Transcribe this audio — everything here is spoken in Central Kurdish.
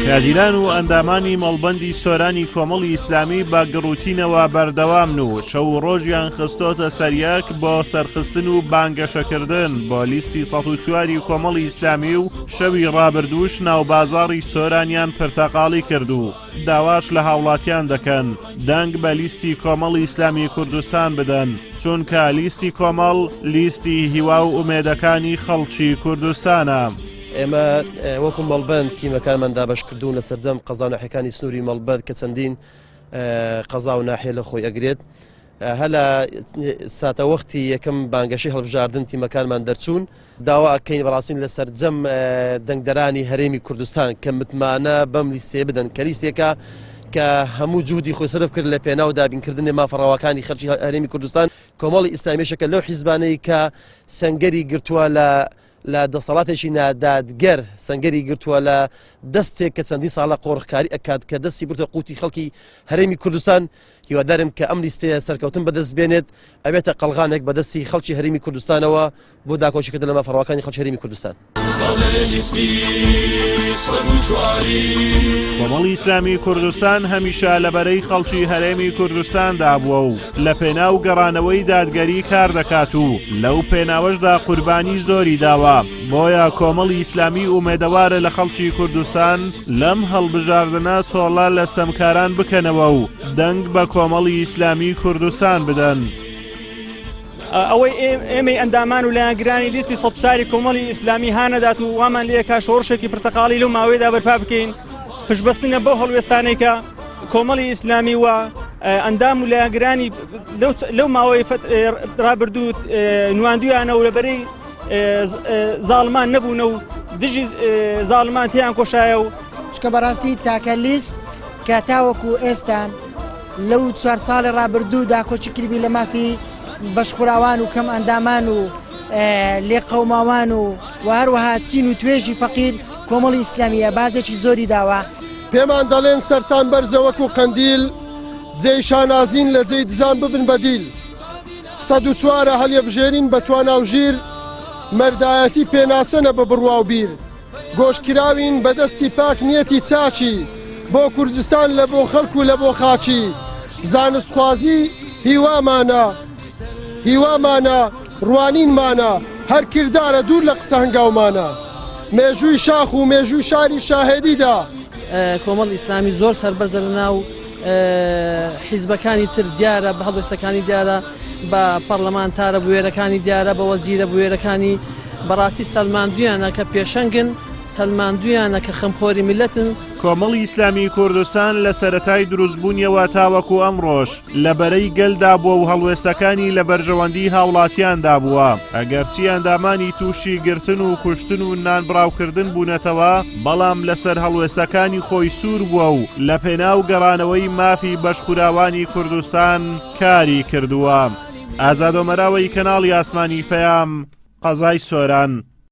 کادیران و ئەندامانی مەڵبەندی سۆرانی کۆمەڵی ئیسلامی بە گڕوتینەوە بەردەوامن و شەو و ڕۆژیان خستۆتە سەریەک بۆ سەرخستن و بانگەشەکردن بۆ لیستی 104 ی کۆمەڵی ئیسلامی و شەوی ڕابردووش ناوبازاڕی سۆرانیان پرتەقاڵی کرد و داواش لە هاوڵاتیان دەکەن دەنگ بە لیستی کۆمەڵی ئیسلامی کوردستان بدەن، چونکە لیستی کۆمەڵ لیستی هیوا و ئومێدەکانی خەڵکی کوردستانە. ئێمە وەکو مەڵبەند تیمەکانمان دابەشکردوون لە سەرجەم قەزا و ناحیەکانی سنووری مەڵبەند کە چەندین قەزا و ناحیە لە خۆی ئەگرێت. هەر لە ساتەوەختی یەکەم بانگەشەی هەڵبژاردن تیمەکانمان دەرچوون، داوا ئەکەین بەڕاستین لە سەرجەم دەنگدەرانی هەرێمی کوردستان کە متمانە بەم لیستەیە بدەن کە لیستێکە کە هەموو جهودی خۆی سەرف کرد لە پێناو دابینکردنی مافە ڕەواکانی خەڵکی هەرێمی کوردستان. کۆمەڵی ئیسلامیشەکە لەو حیزبانەی کە سەنگەری گرتووە لە لە دەسەڵاتێکی نادادگەر سەنگەری گرتووە لە دەستێک کە چەندین ساڵە قۆرخکاری ئەکات کە دەستی بردە قوتی خەڵکی هەرێمی کوردستان هیوادارم کە ئەم لیستەیە سەرکەوتن بەدەست بێنێت ئەبێتە قەڵغانێک بەدەستی خەڵکی هەرێمی کوردستانەوە بۆ داکۆکیکردن لە مافە ڕەواکانی خەڵکی هەرێمی کوردستان. کۆمەڵی ئیسلامی کوردستان هەمیشە لە بەرەی خەڵکی هەرێمی کوردستاندا بووە و لە پێناو گەڕانەوەی دادگەری کار دەکات و لەو پێناوەشدا قوربانی زۆری داوە، بۆیە کۆمەڵی ئیسلامی ئومێدەوارە لە خەڵکی کوردستان لەم هەڵبژاردنە تۆڵە لە ستەمکاران بکەنەوە و دەنگ بە کۆمەڵی ئیسلامی کوردستان بدەن. ئەوەی ئێمەی ئەندامان و لایەنگرانی لیستی سەدساری کۆمەڵی ئیسلامی هانەدات و وامان لێکا شۆڕشێکی پرتەقاڵی لەو ماوەیەدا بەرپا بکەین پشتبەستنە بەو هەڵوێستانەی کە کۆمەڵی ئیسلامی و ئەندام و لایەنگرانی لەو ماوەی ڕابردوو نواندویانە و لەبەرەی زاڵمان نەبوونە و دژی زاڵمان تیان کۆشایە و چکە بەڕاستی تاکە لیست کە تاوەکو ئێستا لەو چوار ساڵی ڕابردوو داکۆکی کردبی لە مافی بەشخوراوان و کەم ئەندامان و لێقەوماوان و و هەروەها چین و توێژی فەقیر کۆمەڵی ئیسلامیە بازێکی زۆری داوە. پێمان دەڵێن سەرتان بەرزە وەکو قەندیل جێی شانازین لە جێی دزان ببن بە دیل 104 هەلیەبژێرین بە توانا و ژیر مەردایەتی پێناسەنە بە بڕوا و بیر گۆشکراوین بە دەستی پاک نیەتی چاکی بۆ کوردستان لە بۆ خەڵک و لە بۆ خاکی زانستخوازی هیوامانە هیوامانە ڕوانینمانە هەر کردارە دوور لە قسە هەنگاومانە مێژووی شاخ و مێژووی شاری شاهێدیدا. کۆمەڵی ئیسلامی زۆر سەربەرزە لە ناو حیزبەکانی تر دیارە بە هەڵوێستەکانی دیارە بە پەڕلەمانتارە بوێرەکانی دیارە بە وەزیرە بوێرەکانی بەڕاستی سەلماندویانە کە پێشەنگن سەلماندویانە کە خەمخۆری میللەتن. کۆمەڵی ئیسلامیی کوردستان لە سەرەتای دروستبوونیەوە تاوەکو ئەمڕۆش لە بەرەی گەلدا بووە و هەڵوێستەکانی لە بەرژەوەندیی هاوڵاتیاندا بووە، ئەگەرچی ئەندامانی تووشی گرتن و کوشتن و نانبڕاوکردن بوونەتەوە، بەڵام لەسەر هەڵوێستەکانی خۆی سوور بووە و لەپێناو گەڕانەوەی مافی بەشخوراوانی کوردستان کاری کردووە. ئازاد ئۆمەراوەی کەناڵی ئاسمانی پەیام، قەزای سۆران.